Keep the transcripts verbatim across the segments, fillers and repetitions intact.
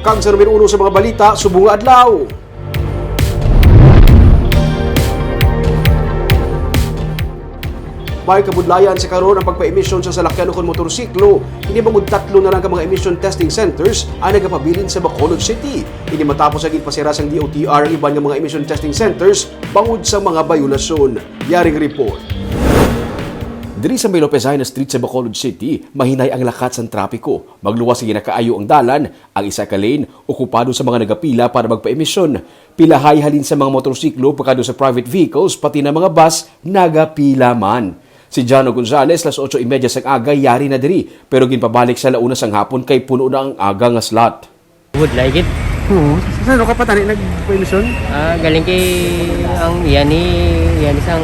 Ang sa numero uno sa mga balita subong nga adlaw. May kabudlayan sa karon ang pagpa-emisyon sa salakyan ukon motorsiklo. Ini bangod tatlo na lang ka mga emission testing centers ang nagapabilin sa Bacolod City. Ini matapos ang ginpasira sang D O T R ang iban nga mga emission testing centers bangod sa mga bayolasyon. Yaring report. Diri sa may Lopez Jaena Street sa Bacolod City, mahinay ang lakat sang trapiko. Magluwas sa ginakaayo ang dalan, ang isa ka lane okupado sa mga nagapila para magpa-emisyon. Pilahay halin sa mga motorsiklo pakadto sa private vehicles, pati na mga bus nagapila man. Si Jano Gonzales, las otso y media sang aga, yari na diri, pero ginpabalik sa la una sang hapon kay puno na ang aga nga slot. Wood lay gid. Oo. Saan ka pa tani nagpa-emission? Ah, galing kay ang iya ni iya ni sang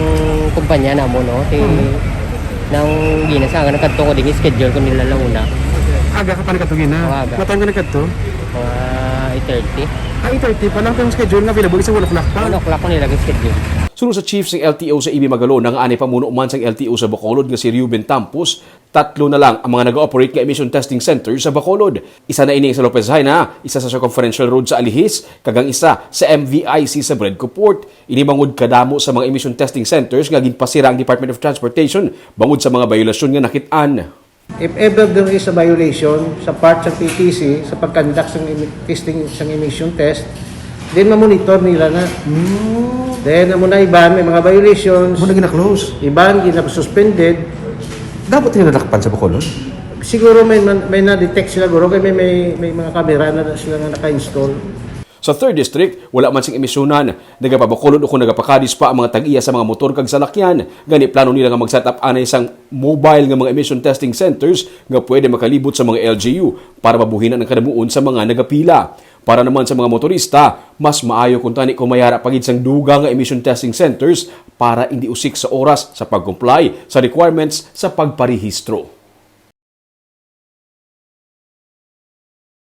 kumpanya namo, no. Kay nang gina sa nga nagkadto ko din, schedule ko nila la una. Aga ka pa nagkadto gina. Oo, aga. Mataon ka nagkadto? Mga eight thirty. Ah, eight thirty pa lang ang schedule nga available sa one o'clock pa. One o'clock ko nila schedule. Suno sa chief sang L T O sa E B Magalona nga anay pamuno man sang L T O sa Bacolod nga si Reuben Tampos, tatlo na lang ang mga nag-ooperate nga emission testing center sa Bacolod. Isa na ini sa Lopez Jaena, isa sa Circumferential Road sa Alihis, kag ang isa sa M V I C sa Bredco Port. Ini bangod kadamo sa mga emission testing centers nga ginpasira ang Department of Transportation bangod sa mga bayolasyon nga nakit-an. If ever there is a violation sa part sa P T C sa pag-conduct sa testing sa emission test, then mamonitor nila na. Then amo na iban may mga violations, Mo na gina-close. Iban gina-suspended. Dapat nila nadakpan sa Bacolod? Siguro may man- may na-detect sila guro kay may may, may mga camera na sila nga naka-install. Sa third district, wala man sing emisyonan. Nagapabakulod o kung nagapakadis pa ang mga tag-iya sa mga motor kag salakyan. Gani, plano nila nga mag-set up anay sang mobile nga mga emission testing centers nga pwede makalibot sa mga L G U para mabuhinan ang kadamuon sa mga nagapila. Para naman sa mga motorista, mas maayo kung tani kung mayara pa gid sang dugang nga emission testing centers para indi usik sa oras sa pag-comply sa requirements sa pagparehistro.